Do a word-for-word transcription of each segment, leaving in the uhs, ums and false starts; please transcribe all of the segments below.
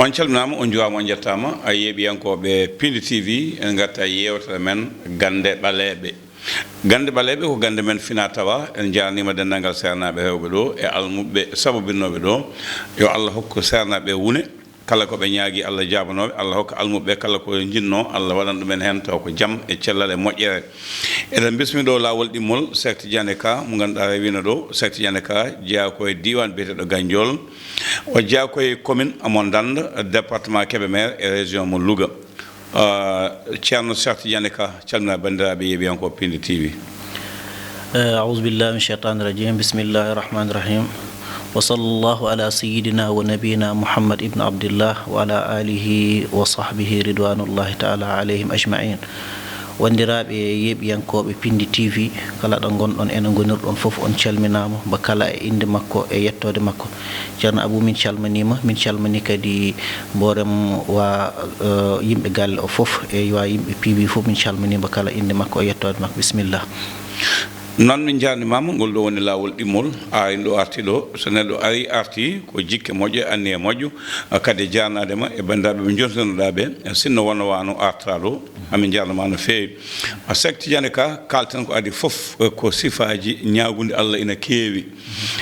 On calminaama, on njuwaama, on njettaama. A yeeɓiyankooɓe Pindi T V, en ngarta e yeewtere men, Gannde Ɓaleeɓe. Gannde Ɓaleeɓe ko gannde men fina tawa. En njaarniima denndaangal seernaaɓe heewɓe ɗo e almuɓɓe sababinnooɓe ɗo. Yo Allah hokku seernaaɓe wune. Kala ko ɓe ñaagi, Allah jaabanooɓe, Allah hokka almuɓɓe kala ko njinnoo, Allah waɗan ɗumen heen taw ko jam e cellal e moƴƴere. Eɗen mbismi ɗo laawol ɗimmol, Seek Tijaani Ka, mo ngannduɗaa rewiino ɗo. Seek Tijaani Ka jeyaa ko e diiwaan biyeteeɗo Ganjool. O jeyaa ko e commune mo Ndande, département Kébémer e région mo Louga. Ah, Ceerno Seek Tijaani Ka, calmina banndiraaɓe yeeɓiyankooɓe Pindi T V. Eh, أعوذ بالله من الشيطان الرجيم. بسم الله الرحمن الرحيم. وصلى الله على سيدنا ونبينا محمد بن عبد الله وعلى آله وصحبه رضوان الله تعالى عليهم أجمعين. Wanndiraaɓe yeeɓiyankooɓe Pindi T V, kala ɗo ngonɗon ene ngonirɗon fof, on calminaama, mo kala e innde makko e yettoode makko. Ceerno Abou, min calminiima, min calminii kadi mboolem waa, eh, yimɓe galle o fof, e waa yimɓe P V fof, min calminii mo kala innde makko e yettoode makko. Bisimilla. Noon min njaarnimaama, ngol ɗo woni laawol ɗimmol, a ina ɗo arti ɗo, so neɗɗo ari arti ko jikke moƴƴe, anniya moƴƴo, kadi e jaarnaade ma e banndiraaɓe ɓe njontirnoɗaa ɓe, sinno wonno wano artraa ɗo, amin njaarnama no feewi. A Seek Tijaani Ka, kaalten ko adii fof, ko sifaaji ñaagunde Allah ina keewi.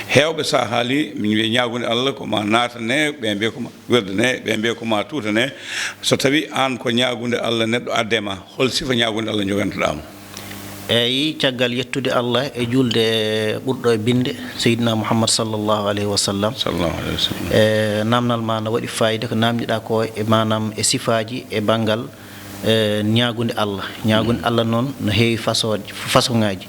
Heewɓe so a haali, min mbiya ñaagunde Allah ko ma naatane, ɓe mbiya ko ma werdane, ɓe mbiya ko ma tuutane. So tawi aan ko ñaagunde Allah neɗɗo addee ma, hol sifa ñaagunde Allah njogantoɗaa mo? Eeyi, caggal yettude Allah e juulde ɓurɗo e binnde, Seydina Muhammad sallallahu alayhi wa sallam. Sallallahu alayhi wa sallam. E naamnal ma no waɗi faayida, ko naamniɗaa ko e maanaam e sifaaji e banngal, e ñaagunde Allah. Ñaagunde Allah noon no heewi façon, façon ŋaaji.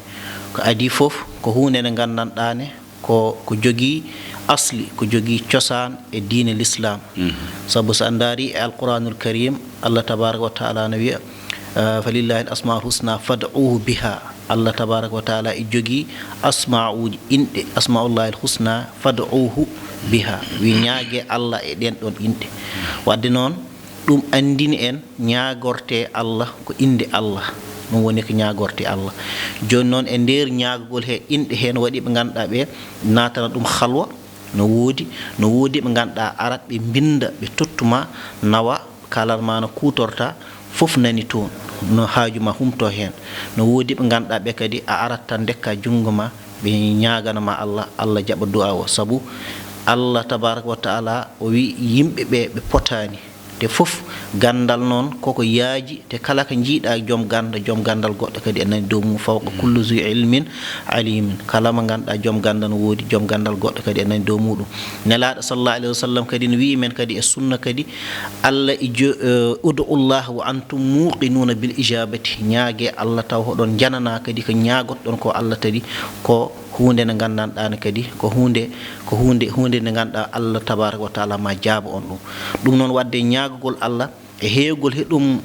Ko adii fof ko huunde nde nganndanɗaa ne ko, ko jogii asli, ko jogii cosaan e diine Lislaam. Sabu so a ndaari e Alquraanul Kariim, Allah tabaaraka wa taala no wiya, eh, "Falillahil asmaul husna fad'uhu biha." Allah tabaaraka wa taala e jogii asmauuji, inɗe, "Asmaullahil husna fad'uhu biha." Wi ñaage Allah e ɗeen ɗoon inɗe. Waɗde noon, ɗum anndini en ñaagortee Allah ko innde Allah. Ɗum woni ko ñaagortee Allah. Jooni noon, e nder ñaagagol he inɗe heen, waɗi ɓe ngannduɗaa ɓe naatana ɗum halwa, no woodi, no woodi ɓe ngannduɗaa arat ɓe mbinnda, ɓe tottu ma, nawa, kaalan ma no kuutorta, fof nani toon, no haaju ma humto heen. No woodi ɓe ngannduɗaa ɓe kadi a arat tan ndekka junngo ma, ɓe ñaagana ma Allah, Allah jaɓa du'a o. Sabu Allah tabaaraka wa taala o wi yimɓe ɓe, ɓe potaani. Te fof ganndal noon koko yaaji, te kala ko njiiɗaa joom gannda, joom ganndal goɗɗo kadi e nani dow mum, "Fawqa kulli zu ilmin alimin." Kala mo ngannduɗaa joom gannda no woodi, joom ganndal goɗɗo kadi e nani dow muɗum. Nelaaɗo sallallahu alayhi wa sallam kadi no wi'i men kadi e sunna kadi, Allah e jo-, eh, "Ud'u Allah wa antum muqinuuna bil ijabati." Ñaage Allah taw hoɗon njananaa kadi ko ñaagotoɗon ko Allah tadi ko huunde nde nganndanɗaa ne kadi ko huunde, ko huunde, huunde nde ngannduɗaa Allah tabaaraka wa taala ma jaabo on ɗum. Ɗum noon waɗde ñaagagol Allah e heewgol he ɗum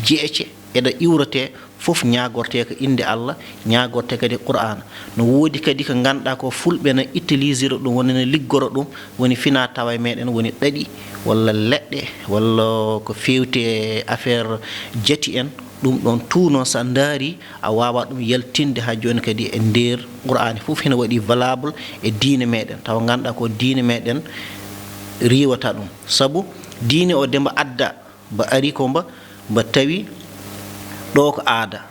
jeece eɗa iwrete fof ñaagortee ko innde Allah, ñaagortee kadi Qur'aana. No woodi kadi ko ngannduɗaa ko fulɓe no utilisira ɗum, woni no liggora ɗum, woni fina tawa e meɗen, woni ɗaɗi walla leɗɗe walla ko feewti e affaire jati en, ɗum ɗoon tout noon so a ndaari a waawa ɗum yaltinde haa jooni kadi e nder Qur'aani fof hino waɗi valable e diine meɗen, tawa ngannduɗaa ko diine meɗen riiwata ɗum. Sabu diine o de mba adda, mba ari ko mba, mba tawi ɗo ko aada.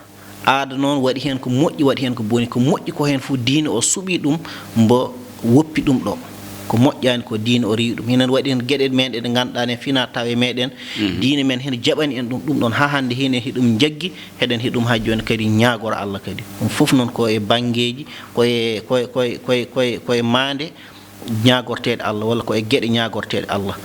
Aada noon waɗi heen ko moƴƴi, waɗi heen ko boni. Ko moƴƴi ko heen fof diine o suɓii ɗum, mbo woppi ɗum ɗo. Ko moƴƴaani ko diine o riiwi ɗum. Hinen waɗi heen geɗe men ɗe ngannduɗaa ne fina tawe meɗen. Diine men heen jaɓani en ɗum, ɗum ɗoon haa hannde hinen hiɗum njaggi, heɗen hiɗum haa jooni kadi ñaagora Allah kadi. Ɗum fof noon ko e banngeeji, ko e, ko e, ko e, ko e, ko e, ko e maande ñaagorteeɗe Allah walla ko e geɗe ñaagorteeɗe Allah.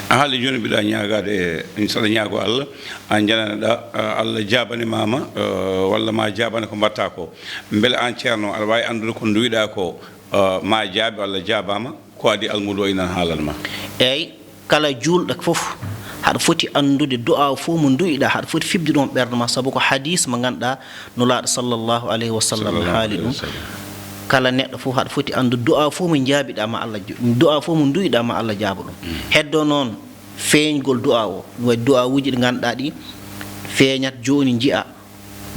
A haali jooni mbiɗa ñaagaade, saɗa ñaago Allah, a jananaɗa, a, Allah jaabani ma ma, a, walla ma jaabani ko mbaɗta ko. Mbele aan ceerno aɗa waawi anndude ko nduwiɗa ko, a, ma jaabi walla jaabaama, ko adii almuudo o inan haalan ma? Eey, kala juulɗo fof haɗa foti anndude du'a fof mo nduwiɗa, haɗa foti fibde ɗum ɓernde ma, sabu ko hadis mo ngannduɗaa Nulaaɗo sallallahu alayhi wa sallam haali ɗum. Kala neɗɗo fof haɗa foti anndu du'a fof mo njaabiɗaa ma Allah jo-, du'a fof mo nduwiɗaa ma Allah jaabo ɗum. Heddo noon feeñgol du'a o, no waɗi du'awuuji ɗi ngannduɗaa ɗi feeñat jooni nji'a.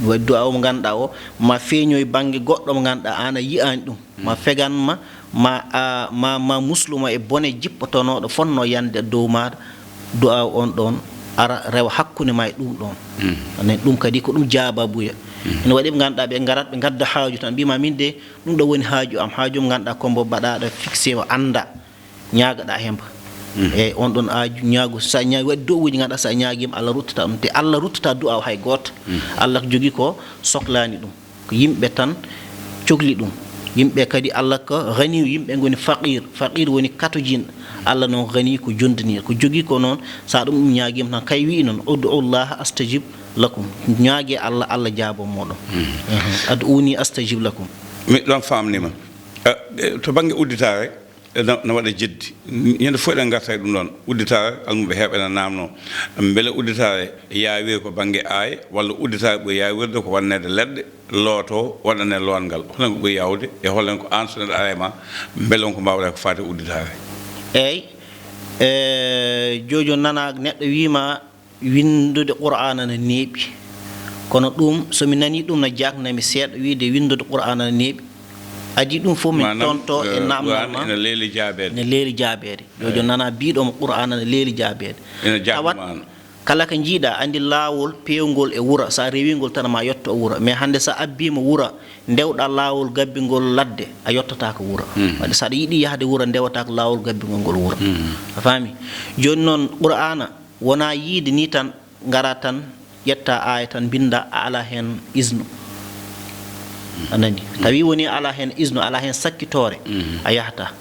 Waɗi du'a o mo ngannduɗaa o, ma feeñoy bannge goɗɗo mo ngannduɗaa aan a yi'aani ɗum, ma fegan ma, ma, a, ma, ma muslu ma e bone jippotonooɗo fotnoo yande dow maaɗa, du'a o on ɗon ara rewa hakkunde ma e ɗum ɗon. Anen ɗum kadi ko ɗum jaababuya. Ene waɗi ɓe ngannduɗaa ɓe ngarat ɓe ngadda haaju tan, mbiima min de ɗum ɗo woni haaju am, haaju mo ngannduɗaa ko mbo baɗaaɗo fixé o annda. Ñaagaɗaa hemba. Eyyi, on ɗon aaju ñaagu, sa ñaagi, waɗi du'awuuji ngannduɗaa sa ñaagiima Allah ruttata ɗum. Te Allah ruttata du'a o hay gooto. Allah ko jogii ko soklaani ɗum. Ko yimɓe tan cokli ɗum. Yimɓe kadi Allah ko ganiyu, yimɓe ngoni faqir. Faqir woni katojinɗo. Allah noon ganiyu ko jondiniiɗo. Ko jogii ko noon, sa ɗum, ɗum ñaagiima tan, kay wi'i noon, "Ud'u Allaha astajib lakum." Ñaagee Allah, Allah jaaboo mooɗon. "Ad'uuni astajib lakum." Miɗo ɗon faamnii ma. Eh, eh, to bannge udditaare, ena, ena waɗa jeddi. Ñande fof eɗen ngarta e ɗum ɗoon. Udditaare, almuɓe heewɓe ena naamnoo. Mbele udditaare yaawiri ko bannge aaya, walla udditaare ɓuri yaawirde ko waɗaneede leɗɗe, looto, waɗanee lootngal? Hol heen ko ɓuri yaawde? E hol heen ko aan, so neɗɗo arii e ma, mbele won ko mbaawɗaa ko faati e udditaare? Eey. E, jojo nana neɗɗo wiima, winndude Qur'aana ne neeɓi. Kono ɗum, so mi nanii ɗum, no jaaknami seeɗa, wiyde winndude Qur'aana ne neeɓi. Adii ɗum fof, min tonto e, eh, naamnal Qur'aana ma. Ene leeli jaabeede. Ene leeli jaabeede. Jojo nana biiɗo mo Qur'aana ne leeli jaabeede. Ene jaakna. Tawat ma. Kala ko njiiɗaa, anndi laawol peewngol e wuro, so a rewii ngol tan, ma yetto wuro. Mais hannde, so a abbiima wuro, ndewɗaa laawol gabbingol ladde, a yottataa ko wuro. Waɗde, so aɗa yiɗi yahde wuro, ndewataa ko laawol gabbingol ngol wuro. A faami? Jooni noon, Qur'aana, wonaa yiyde nii tan, ngaraa tan, ƴettaa aaya tan, mbinndaa, a alaa heen iznu. A nanii? Tawi woni a alaa heen iznu, a alaa heen sakkitoore, a yahataa.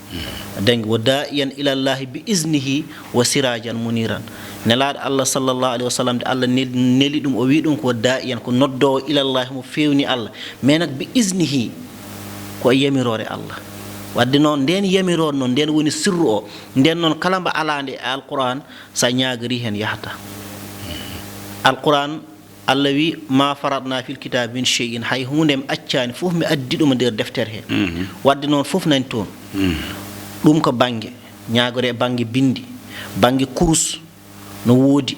Dañi, "Wa daa'iyan ilallaahi bi iznihi wa siraajan muniiran." Nelaaɗo Allah, sallallahu alayhi wa sallam, nde Allah nel-, neli ɗum, o wii ɗum ko daa'iyan, ko noddoowo ilallaahi, mo feewni Allah. Mais nak bi iznihi, ko e yamiroore Allah. Waɗde noon, ndeen yamiroore noon, ndeen woni sirru o. Ndeen noon, kala mbo alaa nde e Alqur'aan, so a ñaagarii heen, yahataa. Alqur'aan, Allah wii, "Ma faratna fil kitaabi min shay'in." Hay huunde mi accaani, fof mi addi ɗum e nder deftere he. Waɗde noon, fof nani toon. Ɗum ko bannge, ñaagoree bannge binndi, bannge kurus, no woodi.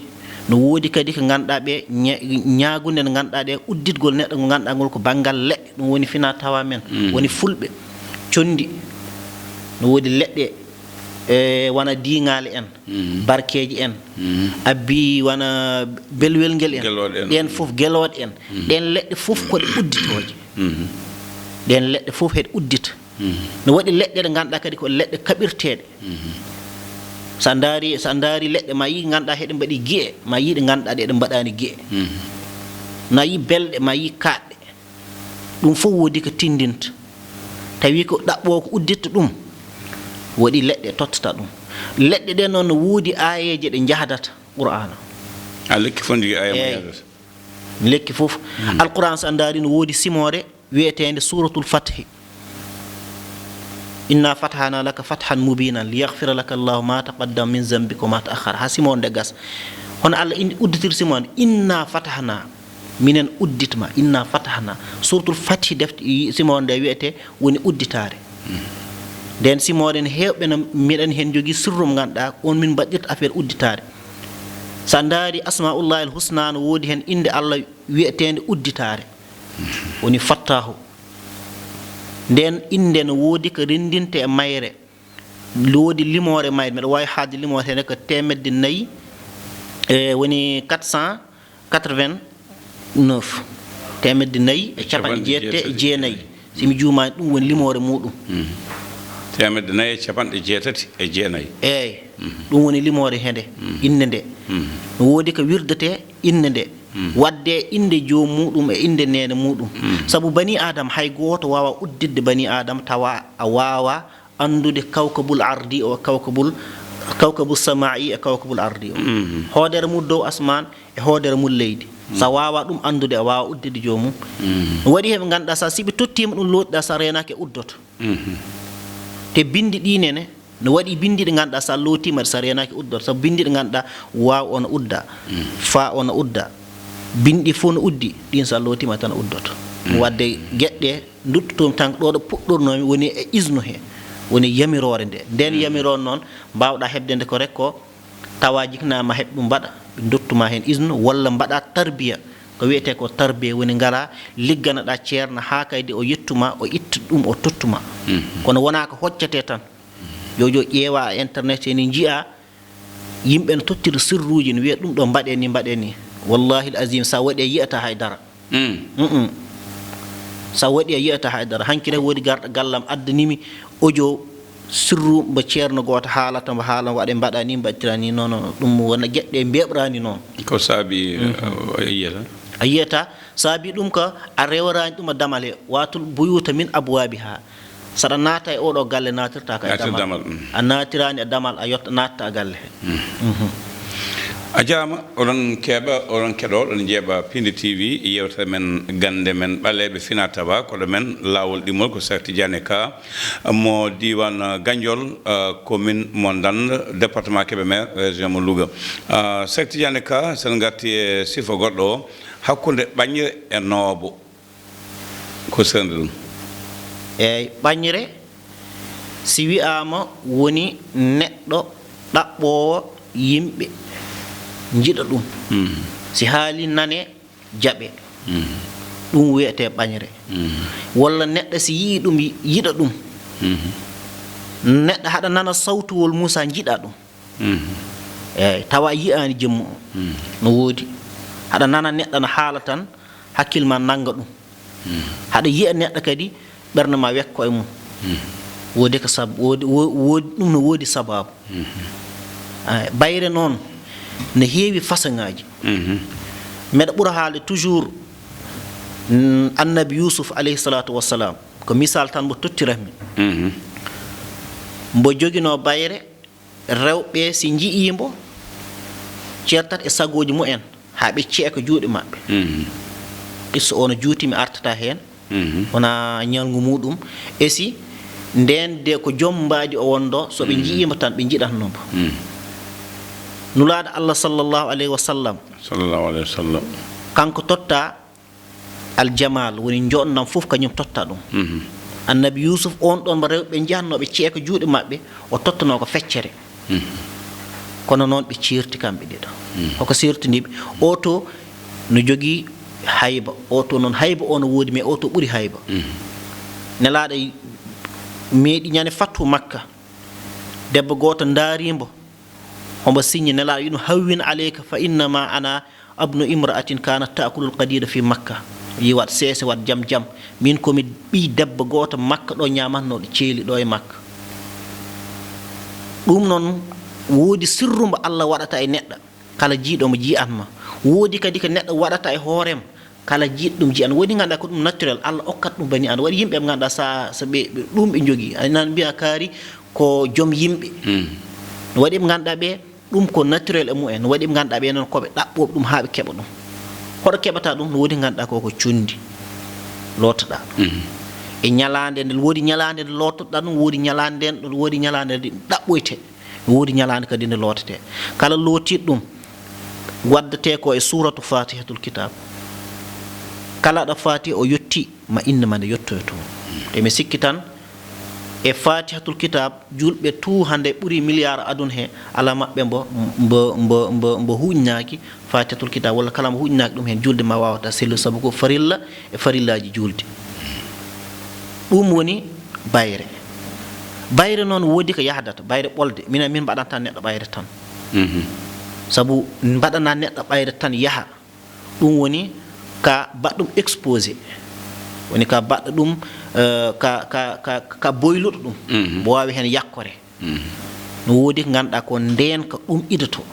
No woodi kadi ko ngannduɗaa ɓe ña-, ñaagunde nde ngannduɗaa ɗe udditgol neɗɗo ngo ngannduɗaa ngol ko banngal leɗɗe, ɗum woni finaa tawaa men, woni fulɓe, conndi, no woodi leɗɗe, e wona diiŋaale en, barkeeji en, abbi wona belwelngel en, gelooɗe en. Ɗeen fof gelooɗe en. Ɗeen leɗɗe fof ko ɗe udditooje. Ɗeen leɗɗe fof heɗe uddita. No waɗi leɗɗe ɗe ngannduɗaa kadi ko leɗɗe kaɓirteeɗe. So a ndaari, so a ndaari leɗɗe, ma yii ngannduɗaa heɗe mbaɗi gi'e, ma yii ɗe ngannduɗaa ɗe ɗe mbaɗaani gi'e. Na yii belɗe, ma yii kaaɗɗe. Ɗum fof woodi ko tinndinta. Tawi ko ɗaɓɓoowo ko udditta ɗum, woodi leɗɗe tottata ɗum. Leɗɗe ɗe noon no woodi aayeeje ɗe njahdata Qur'aana. A lekki fof ndi aaya mo Eey. Njahdata. Lekki fof. Alqur'aan, so a ndaari, no woodi simoore wiyeteende Suuratul Fathi. "Inna fatahna laka fathan mubinan liyaghfira laka Allahu ma taqaddama min zanbika wa ma ta'akhkhara." Haa simoore nde gasa. Hono Allah indi udditir simoore nde, "Inna fatahna." Minen uddit ma, inna fatahna. Suuratul Fathi defte, simoore nde wiyetee woni udditaare. Nden simoore ne heewɓe no, miɗen heen jogii sirru mo ngannduɗaa, on min mbaɗirta affaire udditaare. So a ndaari Asma'ullahi al Husna no woodi heen innde Allah wiyeteende udditaare. Woni Fattahu. Nden innde no woodi ko renndinte e mayre. Woodi limoore mayre, mbeɗa waawi haalde limoore heen ko teemedde nayi, e woni quatre cent quatre-vingt-neuf. Teemedde nayi e capanɗe jeetati e jeenayi. Si mi juumaani, ɗum woni limoore muuɗum. Teemedde nayi e capanɗe jeetati e jeenayi. Eey. Ɗum woni limoore hende, innde nde. No woodi ko wirdetee innde nde. Waɗde innde joom muuɗum e innde neene muuɗum. Sabu bani Aadama, hay gooto waawaa udditde bani Aadama tawa a waawaa anndude kawkabul ardi o, kawkabul, kawkabul samaa'i e kawkabul ardi o. Hoodere mum dow asmaan e hoodere mum leydi. So a waawaa ɗum anndude, a waawaa udditde joomum. No waɗi heɓe ngannduɗaa, so a, si ɓe tottiima ɗum, lootiɗaa, so a reenaaki, a uddoto. Te binndi ɗii nene, no waɗi binndi ɗi ngannduɗaa, so a lootiima, so a reenaaki, a uddoto. Sabu binndi ɗi ngannduɗaa, waaw o no udda, faa o no udda. Binndi fof no uddi, ɗiin so a lootiima tan a uddoto. Waɗde geɗe ɗe nduttotomi tan ɗo ɗo puɗɗornoomi woni e iznu he, woni yamiroore nde. Nden yamiroore noon, mbaawɗaa heɓde nde ko rek ko tawa jiknaa ma heɓ ɗum mbaɗa, ɓe ndottu ma heen iznu, walla mbaɗa tarbiya, Ko wiyetee ko tarbiya woni ngara ligganaɗaa ceerno haa kadi o yettuma, o itta ɗum, o tottuma. Mhm. Kono wonaa ko hoccetee tan. Yo, yo ƴeewa e internet he ni njiya yimɓe no tottira sirruuji, no wiya ɗum ɗo mbaɗee ni, mbaɗee ni. Wallahi al azim, sa waɗi a yiyata hay dara. Mm. Mm-mm. Sa waɗi a yiyata hay dara. Hanki rek woodi garɗo gallam addanimi audio sirru mbo ceerno gooto haalata, mbo haala waɗe mbaɗa ni, mbaɗtira ni. Non, non, ɗum wona geɗɗe mbeɓrani noon. Ko saabi, mhm, eh, a yiyata? A yiyata, saabi ɗum ko a rewrani ɗum e damal he, watul buyuta min abwabiha. Saɗa naata e oɗo galle, naatirta ka e damal. Naatir damal, mm. A naatiraani e damal, a yetta, naatta galle he. Mm. Mhm. A jaaraama, oɗon keeɓa, oɗon keɗo, oɗon njeeɓa Piindi T V, yeewtere men gannde men ɓaleeɓe fina tawa, koɗo men laawol ɗimmol ko Cheikh Tidiane Ka, mo diiwaan Gandiol, ah, commune mo Ndande, département Kébémer, région mo Louga. Ah, Cheikh Tidiane Ka, sen ngarti e sifa goɗɗo o, hakkunde ɓañre e noobo. Ko seernde ɗum? Eey, ɓañre, si wiyaama, woni neɗɗo ɗaɓɓoowo yimɓe njiɗa ɗum. Mm. Si haali nane, jaɓe. Mm. Ɗum wiyetee ɓañre. Mm. Walla neɗɗo si yi'i ɗum, yi-, yiɗa ɗum. Mm. Neɗɗo haɗa nana sawtuwol Muusaa, njiɗa ɗum. Mhm. Eey, tawa a yi'aani jemmu o. Mhm. No woodi. Haɗa nana neɗɗo no haala tan, hakkil ma nannga ɗum. Mhm. Haɗa yi'a neɗɗo kadi, ɓernde ma wekko e mum. Mhm. Woodi ko sab-, woodi, wo-, woodi, ɗum no woodi sabaabu. Mhm. Eey, bayre noon, no heewi fasoŋaaji. Mhm. Meɗa ɓura haalde toujours, mm, Annabi Yuusuf alayhi salaatu wassalaam, ko misal tan mbo tottiranmi. Mhm. Mbo joginoo bayre, rewɓe si nji'ii mbo, ceertat e sagooji mumen, haa ɓe ceeka juuɗe maɓɓe. Mhm. Qissa o no juuti, mi artataa heen. Mhm. Wona ñalngu muuɗum. E si ndeen de ko joom mbaadi o wonɗo, so ɓe, mhm, nji'ii mbo tan, ɓe njiɗatno mbo. Mhm. Nulaaɗo Allah sallallahu alayhi wa sallam. Sallallahu alayhi wa sallam. Kanko totta aljamal, woni njoɗndam fof kañum totta ɗum. Mhm. Annabi Yuusuf, on ɗon mo rewɓe njehatnooɓe ceeka juuɗe maɓɓe, o tottanoo ko feccere. Mhm. Kono noon ɓe ceerti kamɓe ɗiɗo. Mhm. Hoko seertini ɓe? Oto no jogii hayba, oto noon hayba o no woodi, mais oto ɓuri hayba. Mhm. Nelaaɗo meeɗi ñande fathu Makka, debbo gooto ndaarii mbo, hombo siñi Nelaaɗo, wi'i ɗum: "Hawwin alayka fa innama ana abnu imra'atin kanat ta'kulul qadida fi Makka." Yi wat seese, wat jam jam. Min ko mi ɓii debbo gooto Makka ɗo, ñaamatnooɗo ceeli ɗo e Makka. Ɗum noon, woodi sirru mbo Allah waɗata e neɗɗo, kala jiiɗo mo ji'at ma. Woodi kadi ko neɗɗo waɗata e hoorem, kala jiiɗo ɗum ji'an. Woodi ngannduɗaa ko ɗum naturel, Allah okkat ɗum bani Aadama. Waɗi yimɓe ɓe ngannduɗaa sa, sa ɓe, ɓe, ɗum ɓe njogii. A nana mbiya kaari ko joom yimɓe. Hmm. Waɗi ɓe ngannduɗaa ɓe, ɗum ko naturel e mumen. Waɗi ɓe ngannduɗaa ɓe noon ko ɓe ɗaɓɓooɓe ɗum haa ɓe keɓa ɗum. Hoɗo keɓata ɗum? No woodi ngannduɗaa ko, ko conndi lootoɗaa. Hmm. E ñalaande nde, woodi ñalaande nde lootoɗaa ɗum, woodi ñalaande nde, woodi ñalaande nde ɗaɓɓoyte. Woodi ñalaande kadi nde lootetee. Kala lootiiɗo ɗum, waddetee ko e suuratu Faatihatul Kitaab. Kala ɗo Faatiha o yotti, ma innde ma nde yottoyo toon. Te mi sikki tan, e Faatihatul Kitaab, juulɓe tout hannde ɓuri miliyaar aduna he, alaa maɓɓe mbo, mbo, mbo, mbo, mbo huuñnaaki Faatihatul Kitaab, walla kala mo huuñnaaki ɗum heen, juulde ma waawata sellude, sabu ko farilla e farillaaji juulde. Ɗum woni bayre. Bayre noon, woodi ko yahdata, bayre ɓolde. Minen, min mbaɗanta neɗɗo ɓayre tan. Mhm. Sabu mbaɗana neɗɗo ɓayre tan yaha, ɗum woni ka baɗɗum exposé. Woni ka baɗɗo ɗum, eh, ka, ka, ka, ka boyluɗo ɗum. Mhm. Mbo waawi heen yakkore. Mhm. No woodi ko ngannduɗaa ko ndeen ko ɗum idotoo.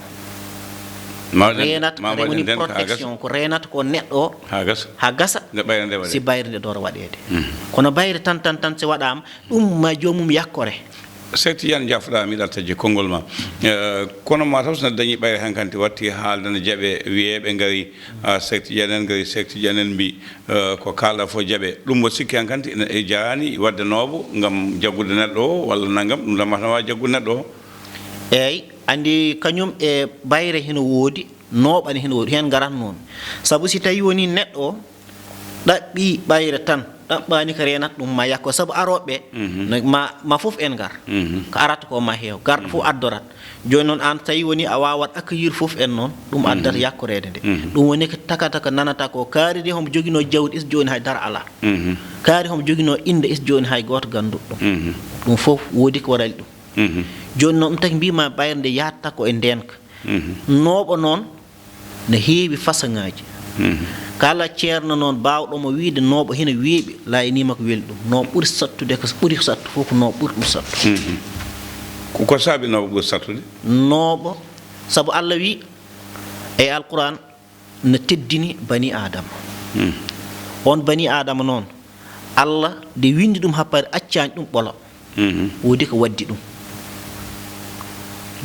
Ma waɗen, reenata, ma waɗen woni ndeen ko haa gasa. Protection, ko reenata ko neɗɗo o haa gasa. Haa gasa. Nde ɓayre nde waɗee. Si bayre nde door waɗeede. Mhm. Kono bayre tan, tan, tan si waɗaama, ɗum ma joomum yakkore. Seek Tijaan, jaafoɗaa, mi ɗalta je konngol ma. Eh, kono ma taw so neɗɗo dañi ɓayre hankanti, watti haalde no jaɓe, wiyee ɓe ngari, ah, Seek Tijaan en ngari, Seek Tijaan en mbi, eh, ko kaalɗa fof jaɓe. Ɗum mbo sikki hankanti ene, e jaraani waɗde noobo ngam jaggude neɗɗo o, walla nanngam, ɗum tan ma tan waawi jaggude neɗɗo o. Eey, anndi kañum e bayre hino woodi, nooɓani hino woodi, heen ngarat noon. Sabu si tawi woni neɗɗo o ɗaɓɓi ɓayre tan, ɗaɓɓaani ko reenata ɗum ma yakko, sabu arooɓe ɓe, no ma, ma fof en ngar. Ko arata ko ma heew, garɗo fof addorat. Jooni noon, aan tawi woni a waawat accueillir fof en noon, ɗum addata yakkoreede nde. Ɗum woni ko takata ko nanata ko, kaari de homo joginoo jawdi, is jooni hay dara alaa. Kaari homo joginoo innde, is jooni hay gooto gannduɗo ɗum. Ɗum fof woodi ko waɗali ɗum. Jooni noon, ɗum tagi mbiima ɓayre nde yahatta ko e ndeenka. Nooɓo noon, ne heewi fasaŋaaji. Kala ceerno noon baawɗo mo wiyde nooɓo hina weeɓi, laayanii ma ko weli ɗum. Nooɓo ɓuri sattude, ko ɓuri sattu fof ko nooɓo ɓuri ɗum sattu. Ko, ko saabi nooɓo ɓuri sattude? Nooɓo, sabu Allah wi e Alquraan, no teddini bani Aadama. On bani Aadama noon, Allah nde winndi ɗum happari, accaani ɗum ɓolo. Woodi ko waddi ɗum.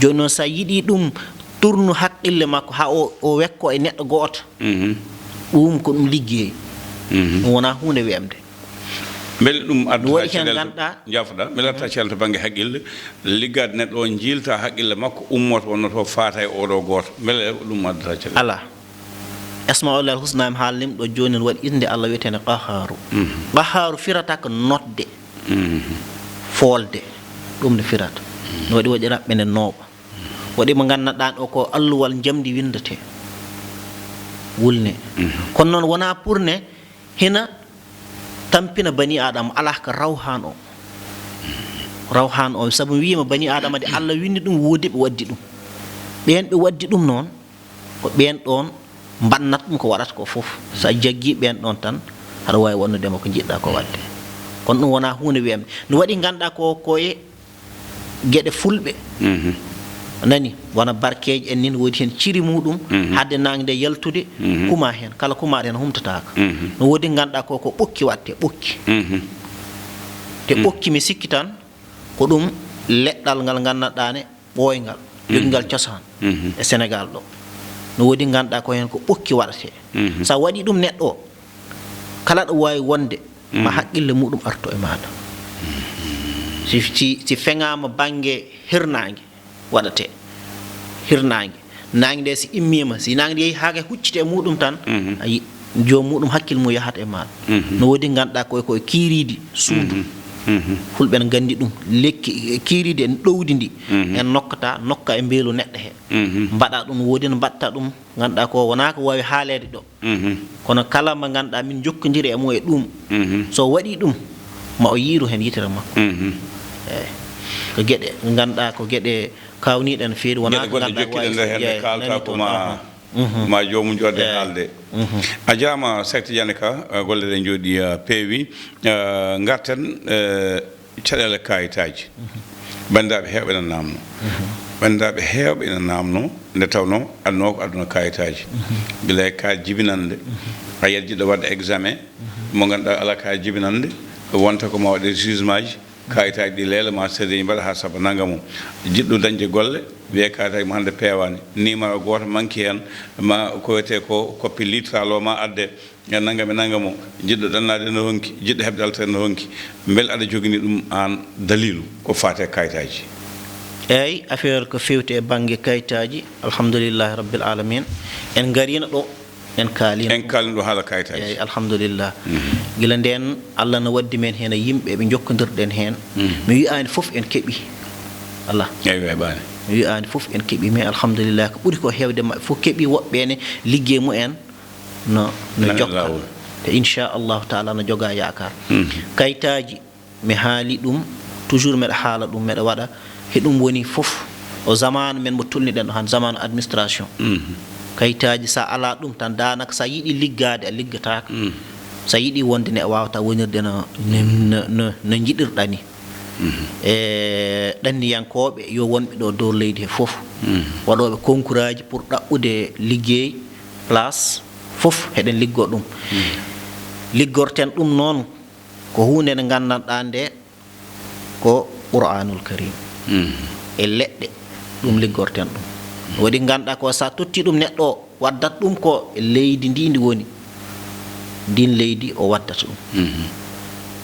Jooni noon, so a yiɗi ɗum tournu haqqille makko, haa o, o wekko e neɗɗo gooto, ɗum ko ɗum liggey. Ɗum wonaa huunde weemde. Mbele ɗum addata waɗi heen caɗeele to, ngannduɗaa, njaafoɗaa, mbele addata caɗeele to bannge haqqille, liggaade neɗɗo o, jiilta haqqille makko, ummoto wonno to faata e oɗo gooto, mbele ɗum addata caɗeele? Alaa. Asmaa'ullahil husna mi haalnim ɗo jooni, no waɗi innde Allah wiyeteende Qahhaaru. Qahhaaru firata ko notde, foolde, ɗum no firata. No waɗi, waɗi raɓɓe nde nooɓa. Waɗi mo nganndanɗaa o ko alluwal njamndi winndetee. Wulne. Kono noon wonaa pour ne hina tampina bani Aadama, alaa ko rawhaan o. Rawhaan o, sabu wiima bani Aadama de Allah winndi ɗum, woodi ɓe waddi ɗum. Ɓeen ɓe waddi ɗum noon, ko ɓeen ɗoon mbannata ɗum ko waɗata ko fof. So a jaggii ɓeen ɗoon tan, aɗa waawi waɗnude mo ko njiɗɗaa ko waɗde. Kono ɗum wonaa huunde weemde. No waɗi ngannduɗaa ko, ko e geɗe fulɓe. Nani, wona barkeeje en nin, woodi heen ciri muɗum, hadde naange nde yaltude, kuma heen. Kala kumaaɗo heen humtataaka. No woodi ngannduɗaa ko, ko ɓokki waɗte, ɓokki. Te ɓokki, mi sikki tan, ko ɗum leɗɗal ngal nganndanɗaa ne, ɓooyngal, jogingal cosaan e Senegaal ɗo. No woodi ngannduɗaa ko heen ko ɓokki waɗetee. So a waɗi ɗum neɗɗo o, kala ɗo waawi wonde, ma haqqille muɗum arto e maaɗa. Si, si, si feŋaama bannge hirnaange waɗatee. Hirnaange. Naange nde si immiima, si naange nde yehi haa kay hucciti e muɗum tan, a yi-, joom muɗum hakkille mum yahat e maaɗa. No woodi ngannduɗaa koye, koye kiiriidi suudu. Fulɓe ne nganndi ɗum. Lekki, kiiriidi en ɗowdi ndi. En nokkata, nokka e mbeelu neɗɗo he. Mbaɗa ɗum, woodi no mbaɗta ɗum, ngannduɗaa ko wonaa ko waawi haaleede ɗo. Kono kala mo ngannduɗaa min njokkondiri e mum e ɗum, so waɗii ɗum, ma o yiiru heen yitere makko. Eey. Ko geɗe ngannduɗaa, ko geɗe kaawniiɗe no feewi, wonaa geɗe ko goɗɗe ngannduɗaa jokkiɗe waawi nder heen, ɗe kaalta ko ma, ma joomum jooɗde haalde. A jaaraama, Seek Tijaani Ka, eh, golle ɗe njooɗii, eh, peewi. Eh, ngarten, eh, caɗeele kaayitaaji. Banndiraaɓe heewɓe ina naamno. Banndiraaɓe heewɓe ina naamno nde tawnoo aduna o ko aduna kaayitaaji. Gila e kaayit jibinannde, a yiyat jiɗɗo waɗde examen, mo ngannduɗaa alaa kaayit jibinannde, wonta ko ma waɗe jugement ji, kaayitaaji ɗi leela ma seedeji mbaɗa haa saba nannga mum. Jiɗɗo dañde golle, wiyee kaayitaaji mo hannde peewaani. Numéro gooto manki heen, ma ko wiyetee ko copie littale o ma adde, e nanngam e nanngam o, jiɗɗo ɗannaade no ronki, jiɗɗo heɓde alternance no ronki. Mbele aɗa jogini ɗum aan daliilu ko faati e kayitaaji? Eey, affaire ko feewti e bannge kayitaaji, alhamdulillahi rabbil aalamiin, en ngariino ɗo, en kaaliino. En kaaliino ɗo haala kayitaaji. Eey, alhamdulillah. Gila ndeen, Allah no waddi men heen e yimɓe ɓe njokkondirɗen heen. Mi wiyaani fof en keɓii. Allah. Eey, weeɓaani. Mi wiyaani fof en keɓii, mais alhamdulillah, ko ɓuri ko heewde maɓɓe fof keɓii, woɓɓe ne liggey mumen no, no jokka. Te inchallahu taala no joga yaakaar. Kayitaaji, mi haali ɗum, toujours mbeɗa haala ɗum, mbeɗa waɗa, he ɗum woni fof o zamaanu men mo tolniɗen ɗo hannde, zamaanu administration. Kayitaaji, so a alaa ɗum tan, daanaka so a yiɗi liggaade, a liggataaka. So a yiɗi wonde ne, a waawata wonirde no, no, no, no, no njiɗirɗaa ni. E ɗanniyankooɓe, yo wonɓe ɗo dow leydi he fof, waɗooɓe konkuraaji pour ɗaɓɓude liggey, place, fof heɗen liggoo ɗum. Liggorten ɗum noon ko huunde nde nganndanɗaa nde ko Qur'aanul Kariim. E leɗɗe, ɗum liggorten ɗum. Waɗi ngannduɗaa ko so a tottii ɗum neɗɗo o, waddat ɗum ko e leydi ndi ndi woni. Ndin leydi o waddat ɗum.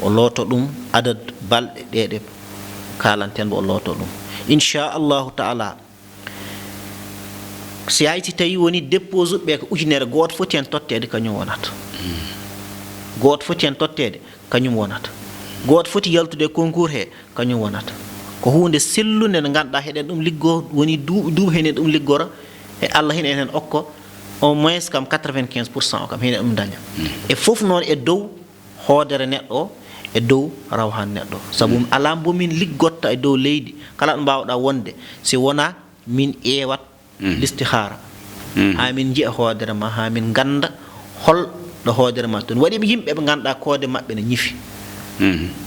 O looto ɗum adad balɗe ɗe ɗe kaalanten mo, o looto ɗum. Inchallahu taala, si hay si tawi woni dépose ɓe ko ujunere, gooto foti heen totteede, kañum wonata. Gooto foti heen totteede, kañum wonata. Gooto foti yaltude e concours he, kañum wonata. Ko huunde sellunde nde ngannduɗaa heɗen ɗum liggoo, woni duuɓi, duuɓi heɗen ɗum liggora, e Allah hina en heen okko, au moins kam quatre-vingt-quinze pour cent o kam hina ɗum daña. E fof noon e dow hoodere neɗɗo o, e dow rawhan neɗɗo o. Sabu alaa mbo min liggotta e dow leydi, kala ɗo mbaawɗaa wonde, si wonaa min ƴeewat listihaara. Haa min njiya hoodere ma, haa min ngannda hol ɗo hoodere ma toon. Waɗi yimɓe ɓe ngannduɗaa koode maɓɓe ne ñifi.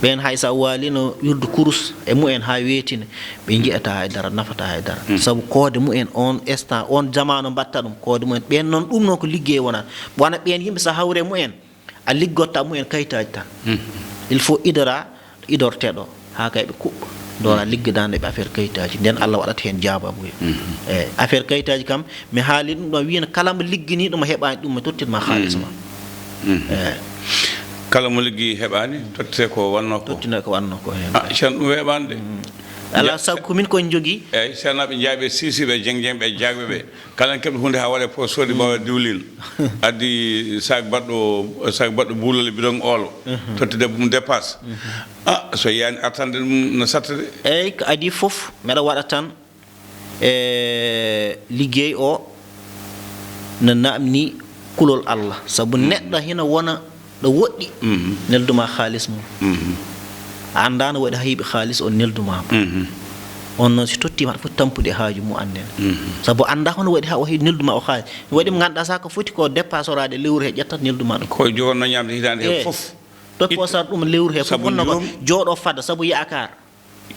Ɓeen hay so a waalino wirdu kurus e mumen haa weetina, ɓe njiyata hay dara, nafata hay dara. Sabu koode mumen on instant, on jamaanu mbatta ɗum, koode mumen. Ɓeen noon, ɗum noon ko liggey wonata. Wona ɓeen yimɓe so a hawre mumen, a liggotta mumen kayitaaji tan. Il faut idora, idorteɗo, haa kay ɓe kuɓɓa. Doora liggodaande ɓe affaire kayitaaji. Nden Allah waɗata heen jaabaabu. E affaire kayitaaji kam, mi haali ɗum ɗo, wiyana kala mo liggini ɗum, a heɓaani ɗum, mi tottit ma haalis ma. E. Kala mo liggi heɓaani, tottite ko wannoo ko. Tottine ko wannoo ko heen. Ah, Ceerno, ɗum weeɓaani de. Alaa sago ko min ko en njogii. Eeyi, Ceerno, ɓe njaaɓe siisiiɓe, jeŋ jeŋ ɓe, jaagɓe ɓe. Kala en keɓɗo huunde haa waɗa e poos, soodi bawa diwlin. Addi sac baɗɗo, sac baɗɗo buulol e bidon oolo. Totti debbo mum dépasse. Ah, so yiyaani artande ɗum no satta de. Eeyi, ko adii fof, mbeɗa waɗa tan e liggey o no naamni kulol Allah. Sabu neɗɗo hina wona ɗo woɗɗi, neldu ma haalis mum. A anndaa no waɗi haa heɓi haalis o neldu ma. On noon si tottiima aɗa foti tampude haaju mum annden. Sabu anndaa hono waɗi haa o heɓi neldu ma o haalis. Waɗi mo ngannduɗaa sa ko foti ko dépasoraade lewru he ƴettat neldu ma ɗum. Ko jogonno ñaamde hitaande he fof. Toppoo sar ɗum lewru he fof. Sabu honno ko jooɗo fada sabu yaakaar.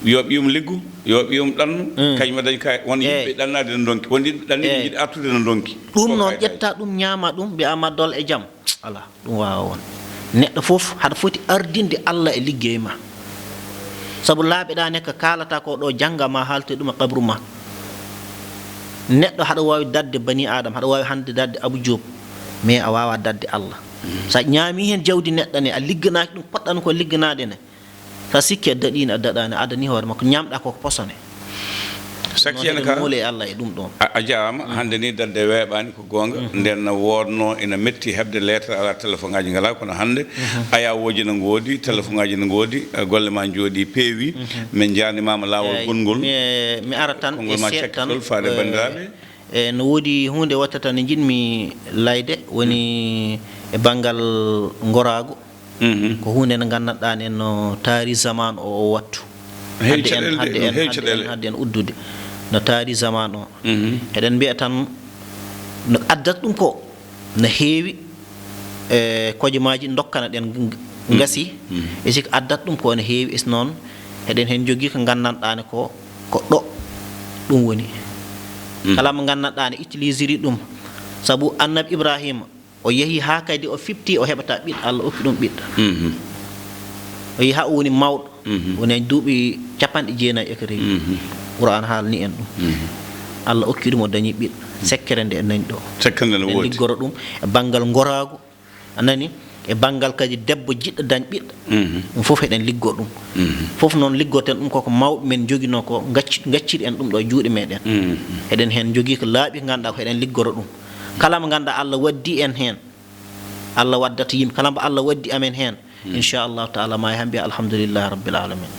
Yo ɓiyum liggu, yo ɓiyum ɗannu, kañum dañ kay, won yimɓe ɗannaade no ndonki, won yimɓe ɗanniiɓe jiɗi artude no ndonki. Ɗum noon ƴetta ɗum ñaama ɗum, mbiya ma dol e jam. Alaa, ɗum waawa won. Neɗɗo fof haɗa foti ardinde Allah e liggey ma. Sabu laaɓe ɗaane ko kaalata ko ɗo jannga ma haalte ɗum e qabru ma. Neɗɗo haɗa waawi dadde bani Aadama, haɗa waawi hannde dadde Abu Joob, mais a waawaa dadde Allah. So a ñaami heen jawdi neɗɗo ne, a ligganaaki ɗum poɗɗan ko ligganaade ne, so a sikki a daɗiino, a daɗaani, a adanii hoore makko, ñaamɗaa ko ko posone. Sakkii en ka muule e Allah e ɗum ɗoon. A jaaraama. Hannde ni dadde weeɓaani, ko goonga. Nden na woodnoo ina metti heɓde lettre, alaa, telefoŋaaji ngalaa, kono hannde ayawooji no ngoodi, telefoŋaaji no ngoodi, golle ma njooɗii peewi. Min njaarnimaama laawol gonngol. Mi ara tan e seeɗa tan faade banndiraaɓe. E no woodi huunde watta tan nde njiɗmi layde, woni e banngal ngoraagu. Ko huunde nde nganndanɗaa ne no taari zaman o, o wattu. Hadde en, hadde en, hadde en, hadde en uddude no taari zaman o. Eɗen mbiya tan no addat ɗum ko no heewi, e kojomaaji dokkana ɗen ng-, ngasi. E siko addat ɗum ko no heewi, is noon eɗen heen njogii ko nganndanɗaa ne ko, ko ɗo ɗum woni. Kala mo nganndanɗaa ne utilisiri ɗum, sabu Annabi Ibrahima, o yehi haa kadi o fiɓti, o heɓata ɓiɗɗo, Allah okki ɗum ɓiɗɗo. O yehi haa o woni mawɗo, woni e duuɓi capanɗe jeenayi e ko rewi. Qur'an haalni en ɗum. Allah okki ɗum, o dañi ɓiɗɗo. Sekkere nde en nani ɗo. Sekkere nde no woodi. Liggoro ɗum e banngal ngoraagu, a nani, e banngal kadi debbo jiɗɗo dañ ɓiɗɗo. Ɗum fof eɗen liggo ɗum. Fof noon liggoten ɗum koko mawɓe men njoginoo ko, gacci-, gacciri en ɗum ɗo e juuɗe meɗen. Eɗen heen njogii ko laaɓi ko ngannduɗaa ko eɗen liggoro ɗum. Kala mo ngannduɗaa Allah waddi en heen, Allah waddata yimɓe. Kala mbo Allah waddi amen heen, inchallahu taala, ma yaha mbiya alhamdulillahi rabbil alamin.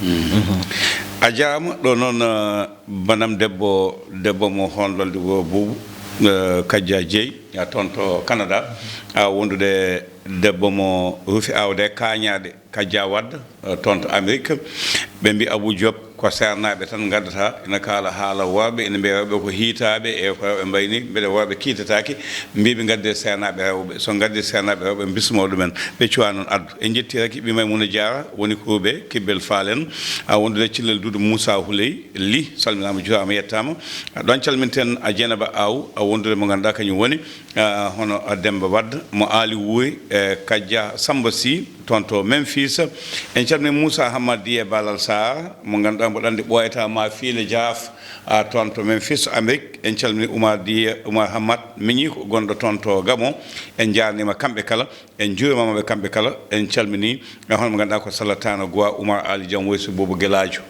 A jaaraama. Ɗo noon, eh, banam debbo, debbo mo honlolde wo buubu, eh, Kajja Jeey, a toon to Canada, a wondude debbo mo rufi aawde kaañaaɗe. Kajja Wad, eh, toon to Amérique. Ɓe mbi Abou Diop ko seernaaɓe tan ngaddata, ina kaala haala worɓe, ina mbiya worɓe ko hiitaaɓe, e ko worɓe mbayni, mbeɗa worɓe kiitataake. Mbiɓe ngadde seernaaɓe rewɓe. So ngadde seernaaɓe rewɓe, mbismoo ɗumen. Ɓe cuwaa noon addu. En njetti Raky Ɓii Maymuna Jaara, woni ko Roubaix, Kibbel Faal en. A wondude Cillel Duudu Moussa Houley Ly, salminaama, juuraama, yettaama. Ɗoon calminten a Jeynaba Aw, a wondude mo ngannduɗaa kañum woni, ah, hono Demmba Wad, mo Aali Wuuri, e Kajja Sammba Sy, toon to Memphis. En calmini Moussa Hammad Diye Balal Sarr, mo ngannduɗaa mboɗo anndi ɓooyata ma fiile Jaraaf, a toon to Memphis, Amérique. En calmini Oumar Diye, Oumar Hammad, miñiiko gonɗo toon to Gabon. En njaarniima kamɓe kala, en njuuriima ɓe kamɓe kala. En calmini, e hono mo ngannduɗaa ko Salatana Gua, Oumar Ali Jam Weyso Bobo Gelaajo.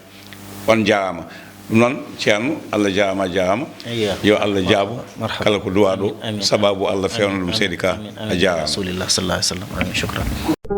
On njaaraama. Ɗum noon, Ceerno, Allah jaaraama, a jaaraama. Eyyo. Yo Allah jaabo kala ko duwaa ɗo, sababu Allah feewna ɗum, seydi ka. Amin, amin. A jaaraama. Rasulillah sallallahu alaihi wasallam. Amin, shukran.